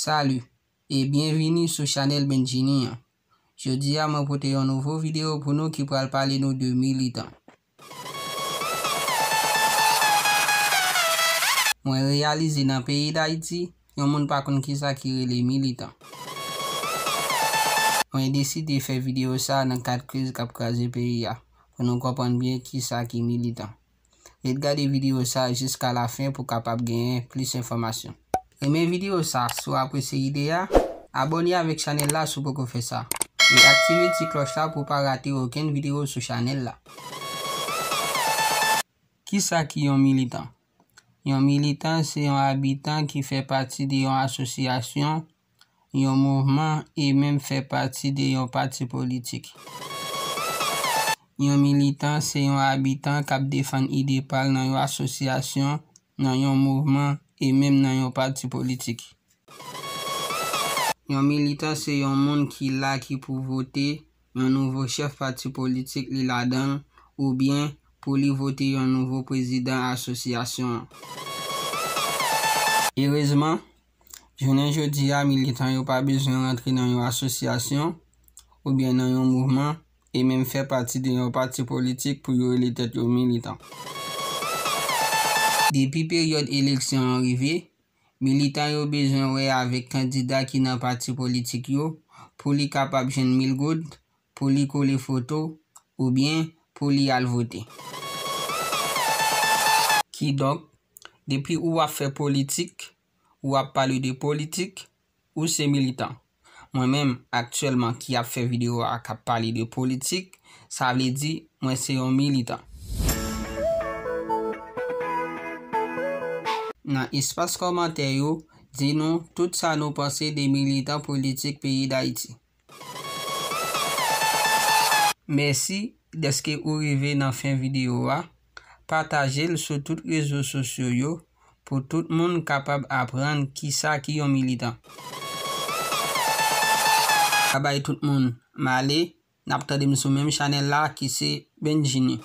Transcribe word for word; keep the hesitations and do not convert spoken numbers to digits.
Salut e byenvini sou chanèl Benjini an. Jodi a mwen pote yon nouvo videyo pou nou ki pral pale nou de militan. Mwen reyalize nan peyi Dayiti, yon moun pa konn kisa ki rele militan. Mwen deside fè videyo sa nan kad kriz k ap kraze peyi a, pou nou konprann byen kisa ki militan. Ret gade videyo sa jiska lafen pou kapab genyen plis enfòmasyon. Renmen videyo sa, si w apresye ide a, abòne avèk chanèl la si w poko fè sa. E aktive ti klòch la pou w pa rate okenn videyo sou chanèl la. Kisa ki yon militan? Yon militan se yon abitan ki fè pati de yon asosyasyon, yon mouvman e menm fè pati de yon pati politik. Yon militan se yon abitan k ap defann ide pa l nan yon asosyasyon, nan yon mouvman e menm nan yon pati politik. Yon militan se yon moun ki la ki pou vote yon nouvo chèf pati politik li ladan l, oubyen pou li vote yon nouvo prezidan asosyasyon an. Erezman, jounen jodi a, militan yo pa bezwen rantre nan yon asosyasyon oubyen nan yon mouvman e menm fè pati de yon pati politik pou yo rele tèt yo militan. Depi peryòd eleksyon an rive, militan yo bezwen wè avèk kandida ki nan pati politik yo pou li kapab jwenn mil goud, pou li kole foto, oubyen pou li al vote. Kidonk, depi ou ap fè politik, ou ap pale de politik, ou se militan. Mwen menm, aktyèlman, ki ap fè videyo a k ap pale de politik, sa vle di mwen se yon militan. Nan espas kòmantè yo, di nou tout sa nou panse de militan politik peyi Dayiti. Mèsi dèske ou rive nan fen videyo a. Pataje l sou tout rezo sosyo yo pou tout moun kapab aprann kisa ki yon militan. Babay tout moun, m ale, n ap tande m sou menm chanèl la ki se Benjini.